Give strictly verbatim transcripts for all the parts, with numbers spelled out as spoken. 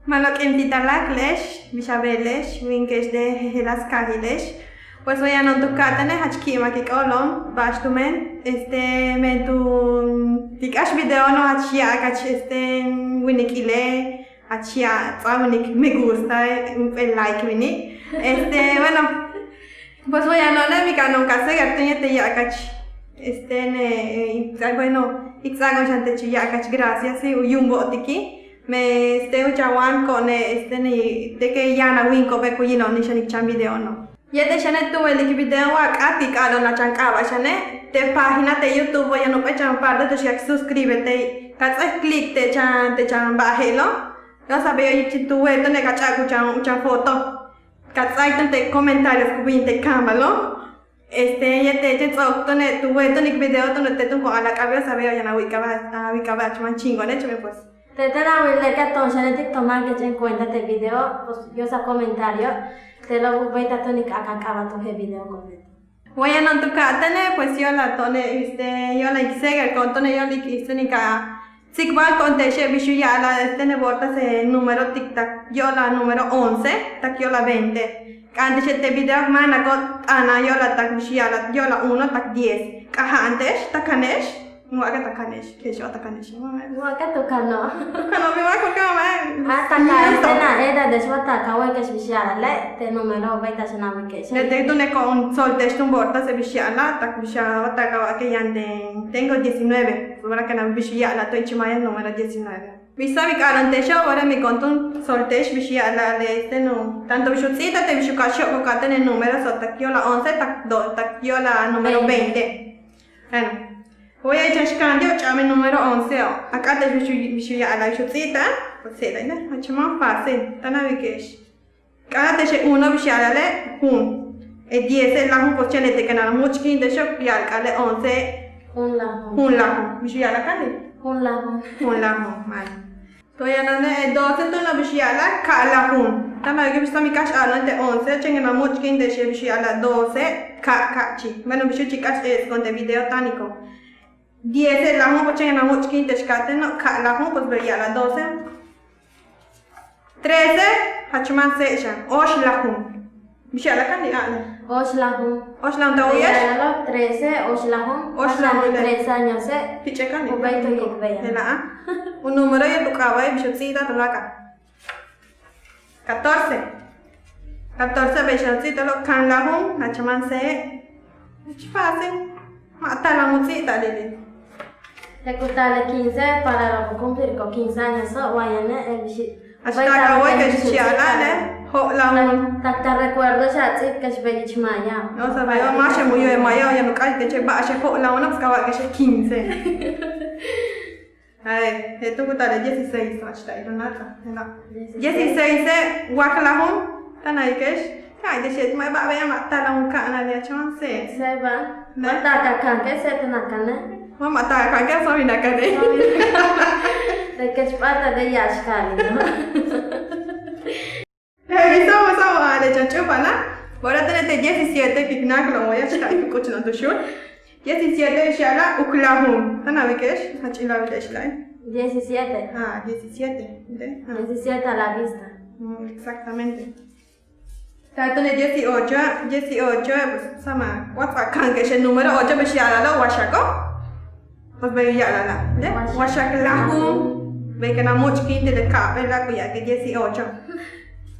Ma'alob k'iin ti' ta láak'le'ex, bix a beele'ex, wíinike'ex de jejeláas kaajile'ex. Pues way yano'on tu ka'atene' jach ki'imak in óolo'on, ba'ax tumen, este, men tu, ti' k'áax videono' jach ya'abkach, este, winikile', jach ya'ab ts'áaj winik me gusta, jump'éel like wini'. Este, bueno, pues way yano'one' mi ka'ano'on ka seguir túun yéetel ya'abkach, este, ne, eh, bueno, ik ts'áako'on xan teech u ya'abkach gracias, sí, u yu'umbo'otiki'. Me, este, u chan wáanko'one', este, ne, de que yaan a wíinko'obe' ku yila'onik xan ik chan videono'. Yéetel xane' tu wilik video wa k'áat in k'aalo'on a chan k'aaba' xane', te' página te' YouTube wa yaan jump'éel chan parte tu'ux k suscribirte', ka ts'áa clic te' chan, te' chan ba'al je'elo'. Ka saber yóolik tu wéet túune' ka ch'a'ik u chan, u chan foto. Ka ts'áa túun te' comentarios ku bin te' kaambalo'. Este, yéetel teech ts'o'ok túune' tu wéet túun ik video túune' te' túun ko'on a'ala'al k'a'abéet, saber yaan a wilik k'aaba', a wilik k'aaba' jach máan chingo'one' chéen pues. Te' túun a wilik ka to'on xane'tik tomar keech en cuenta te' video, pues, yóos a comentario, te'elo' u béeytal túun ik a'ala'al k'aaba' tu je' video completo. Way yano'on tu ka'atene', pues, yo'olal to'one', este, yo'olal ik seguir ko'on túune' yo'olal ik, este, ik a tsikbalko'on te'exe' bix u ya'ala'al, este, ne bo'otas e número tik tak yo'olal número once, tak yo'olal veinte. K'a'ana'an te'exe' te' video k máanako'ob t'aana'an yo'olal tak bix u ya'ala'al yo'olal uno tak diez. K'aja'an te'ex, ta kane'ex, in wa'aka ta kane'ex, ke'ex o ta kane'ex. Wa'aka tu kano'. Tu kano', bin wa'aka porque mamá. A ta ka, este, na edades wa ta ka wa'alike'ex bix ya'ala'ale', te' número béeytal xan a wa'alike'exe'. Leti' túune' ko'on tsool te'ex túun bo'otas e bix ya'ala'al, tak bix a, wa ta ka wa'alike' yaan ten, tengo diecinueve. Pues, ora que na bix u ya'ala'al tu ichil maaya número diecinueve. Bix sáam in k'aalo'on te'exo', ora mi ko'on túun tsool te'ex bix ya'ala'al, este, no, tanto bix u ts'íital te' bix u ka'ach yo'okol ka'atene' número so' tak yo'olal once, tak do, tak yo'olal número veinte. Bueno, way a chan xkaanti'o' ch'a'ab e número onceo'. A k'áat te'ex bix u, bix u ya'ala'al bix u ts'íital, pues, je'ela', jach máan fácil, táan a wilik e'ex. K'a'ana'an te'exe' uno bix ya'ala'ale' jun. E dieze' lajun, pues chéen leti' ken a múuch'ki'intexo' ku ya'ala'ale' once. Jun lajun. Jun lajun. Bix u ya'ala'al ka'ani'? Jun lajun. Jun lajun, maaya. Tooka' yano'one' e doce túuno' bix u ya'ala'al ka' lajun. Táan a wilik bix sáam in k'áax a'alo'on te' once, chéen ken a múuch'ki'intexo' bix u ya'ala'al doce, ka', ka'achil. Bueno, bix u ch'a'ik k'áax e'esiko'on te' video táaniko'. Dieze' lajun, pues chéen ken a múuch'ki'intex ka'atéeno', ka' lajun, pues bey u ya'ala'al doce. Trece, jach máan séeb xan, och lajun. Bix u ya'ala'al ka'ani'? Och lajun. Och lajun, ta wu'uye'ex? Trece, och lajun. Och lajun, tres añose'. Pich'e' ka'ani'. U béeytal u yéetel beya'. Je'ela'. U número yéetel u k'aaba' bix u ts'íital tuláakal. Catorce. Catorce bey xan u ts'íitalo', kan lajun, jach máan séeb. Jach fácil. Ma' taal a mu ts'íital, Lili. Le ku taal le quince, para lo ku cumplirko' quince añoso', wa yane' e bix. Jach taal ka wa'alike'ex bix u ya'ala'ale', jo' lajun. Tak ta recuerdo xa ts'íibke'ex bey ich maaya. No, sa' bey wa máaxe' mu yóol e maaya, yaan u k'áat teche' ba'axe' jo' lajuno', pues ka wa'alike'exe' quince. Ay, je'el túun ku taal le dieciséis, jach ta'ayto' náats'al. Dieciséis. Dieciséise', wak lajun, táan a wilik e'ex. Ay, diecisiete, ma' ba'ax beya', ma' taal a mu ka'anal, jach máan séeb. Séeb ba'ax. Wa taal ka kanke', séeb táan a kane'. Wa ma' taal ka kanke', sáam in a kane'. De que ich p'áatal de ya'ax ka'anil, ¿no? Je'el bix sáam, sáam a le chan ch'úupala'. Bora tene' te' diecisiete, kik náaklo'on wa yach ta'ayto' k'uchul tu xuul. Diecisiete bix u ya'ala'al uk lajun. Táan a wilik e'ex, jach ilawil e'ex la'e'. Diecisiete. Ah, diecisiete. Diecisiete a la vista. Mm, exactamente. Taal tene' dieciocho, dieciocho, pues, sáam a, wa ts'o'ok a kanke'ex le número ocho bix u ya'ala'alo', waxako'. Pues bey u ya'ala'al, le waxak lajun. Bey ken a múuch'ki'intil le ka'ap'éela' ku ya'alike' dieciocho.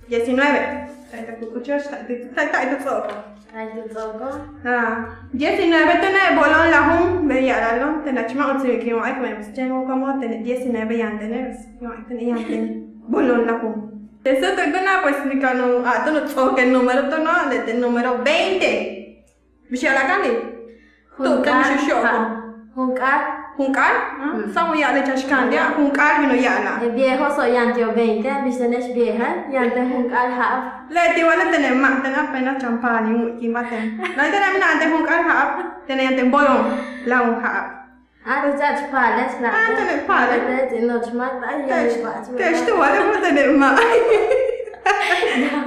Diecinueve. Ta'ayto' ku k'uchul, ta'ayto', ta'ayto' ts'o'oko'. Ta'ayto' ts'o'oko'. Ah, diecinueve tene' boolon lajun, bey u ya'ala'alo', tene' jach ma' uts kin wa'alik, pues chéen como tene' diecinueve yaan tene', pues kin wa'alik tene' yaan tene' boolon lajun. Te' súutuk túuna', pues mi ka'ano'on a túun u ts'o'ok le número túuno', le te' número veinte. Bix u ya'ala'al ka'ani'? Tu'ubten bix u xo'okol. Junk'a'al. Junk'a'al? Sáam u ya'ala'al chan xkaanti'a', junk'a'al bin u ya'ala'al. Viejoso' yaan ti'o' veinte, bix tene'ex vieja, yaan ten junk'a'al ja'ab. Leti' wa le tene' ma', tene' apenas chan paalil mu'ukil ma' ten. Leti' tene' mina'an ten junk'a'al ja'ab, tene' yaan ten boolon lajun ja'ab. Ah, pues ya'ab ich paalel, ah, tene' paalel. Te'ex tu wale' ma' tene' ma'.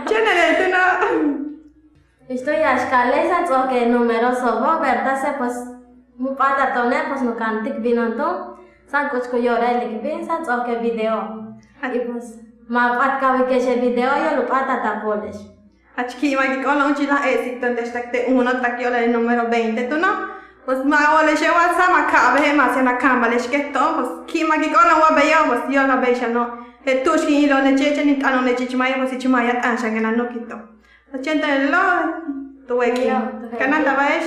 Chéen le túuno'. Bix tu ya'ax ka'ale' sáam ts'o'ok le númeroso'obo', verdad, se pues mu p'áatal to'one', pues nu ka'antik bino'on túun, sáam k'uch ku yóok'ol ilik bin, sáam ts'o'ok le video. Y pues Ma' p'áat ka wilike'ex e video, yóol u p'áatal ta pool e'ex. Jach ki'imak in óolon úuchil a éxito te'ex tak te' uno tak yóok'lal número veinte túuno'. Pues ma' wóole'ex e WhatsApp, ma' ka'abeje' ma' cien a kaambale'ex ke to'on, pues ki'imak in óolon wa beyo', pues yóok'lal bey xano'. Je' tu'ux kin ilo'oneche' chéen in t'aano'oneche' ich mayo, pues ich maaya t'aan xan ken a nuki' to'. Pues chéen te' lelo' tu wéekil. Kanantal ba'ex.